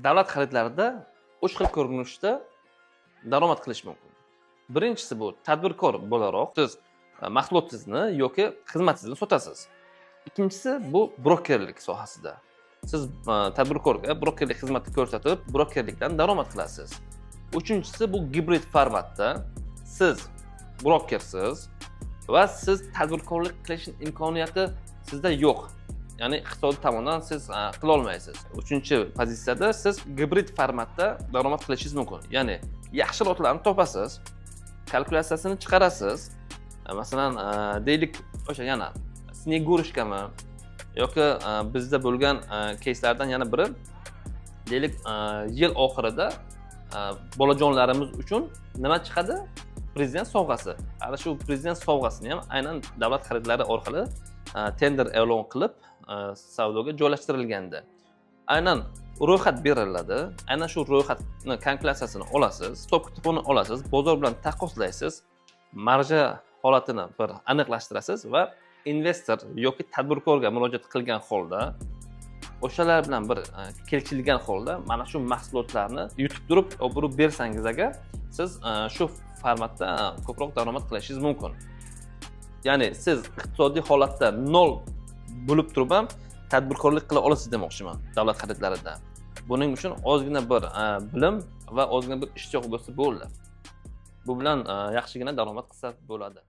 Davlat xaridlarida uch xil ko'rinishda daromad qilish mumkin. Birinchisi, bu tadbirkor bo'laroq siz mahsulotingizni yoki xizmatingizni sotasiz. Ikkinchisi, bu brokerlik sohasida siz tadbirkorga brokerlik xizmati ko'rsatib, brokerlikdan daromad qilasiz. Uchinchisi, bu gibrid formatda siz brokersiz va siz tadbirkorlik qilish imkoniyati sizda yo'q, ya'ni iqtisodiy tomondan siz qilolmaysiz. Uchinchi pozitsiyada siz gibrid formatda daromad qilishingiz mumkin, ya'ni yaxshi lotlarni topasiz, kalkulyatsiyasini chiqarasiz. Masalan, deylik, o'sha yana Снегурочка mi yoki bizda bo'lgan keyslardan yana biri, deylik, yil oxirida bolajonlarimiz uchun nima chiqadi? Prezident sovg'asi. Ana shu prezident sovg'asini ham aynan davlat xaridlari orqali tender e'lon qilib, savdoga joylashtirilgandi. Aynan ro'yxat beriladi, aynan shu ro'yxatni kalkulyatsiyasini olasiz, hisob kitobini olasiz, bozor bilan taqqoslaysiz, marja holatini bir aniqlashtirasiz va investor yoki tadbirkorga murojaat qilgan holda, o'shalar bilan bir kelishilgan holda mana shu mahsulotlarni yutib turib olib borib bersangiz agar, siz shu formatda ko'proq daromad qilishingiz mumkin. Ya'ni siz iqtisodiy holatda nol bo'lib turib ham tadbirkorlik qila olasiz demoqchiman davlat xaridlarida. Buning uchun ozgina bir bilim va ozgina bir ishtiyoq bo'lsa bo'ldi. Bu bilan yaxshigina daromad qilsa bo'ladi.